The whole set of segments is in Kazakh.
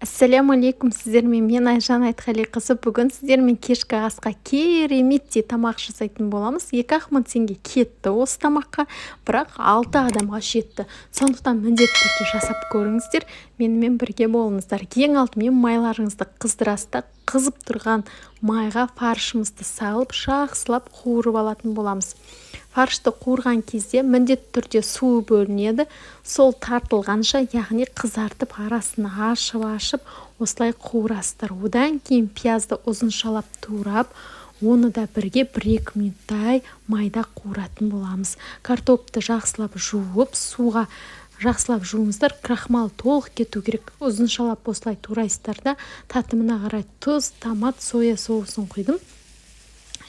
Ассаляму алейкум! Сіздермен мен, Айжан Айтқалиқызы. Бүгін сіздермен кешкі асқа кереметтей тамақ жасайтын боламыз. 2-ақ мың теңге кетті осы тамаққа, бірақ алты адамға жетті. Сондықтан міндетті түрде жасап көріңіздер, менімен бірге болыңыздар. Ең алдымен майларыңызды қыздырасыз да, қызып тұрған майға фаршымызды салып, жақсылап қуырып алатын боламыз. Фаршты қуырған кезде міндетті түрде суы бөлінеді. Сол тартылғанша, яғни қызартып, арасын ашып-ашып, осылай қуырасыздар. Одан кейін пиязды ұзыншалап турап, оны да бірге 1-2 минуттай майда қуыратын боламыз. Картопты жақсылап жуып, суға жақсылап жуыңыздар, крахмал толық кету керек. Ұзыншалап осылай турайсыздар да, татымына қарай тұз, томат, соя соусын құйдым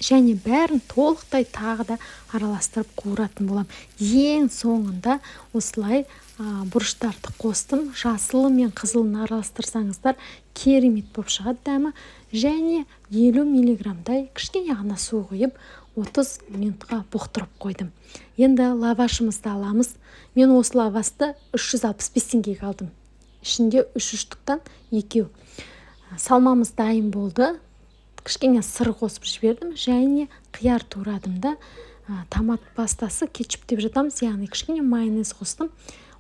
және бәрін толықтай тағы да араластырып қуыратын боламын. Ең соңында осылай бұрыштарды қостым. Жасылы мен қызылын араластырсаңыздар, керемет болып шығады дәмі. Және 50 миллиграммдай кішкене ғана су құйып, 30 минутқа бұқтырып қойдым. Енді лавашымызды аламыз. Мен осы лавашты 365 теңгеге алдым, ішінде үш штуктан екеу. Салмамыз дайын болды. Кішкене сыр қосып жібердім және қияр турадым да, томат пастасы, кетчуп деп жатамыз, яғни кішкене майонез қостым.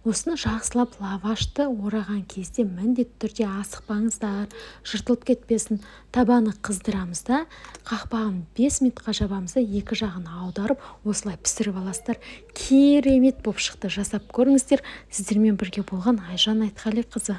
Осыны жақсылап, лавашты ораған кезде міндетті түрде асықпаңыздар, жыртылып кетпесін. Табаны қыздырамыз да, қақпағын 5 минутқа жабамыз да, екі жағын аударып, осылай пісіріп аласыздар. Керемет болып шықты, жасап көріңіздер. Сіздермен бірге болған Айжан Айтқалиқызы.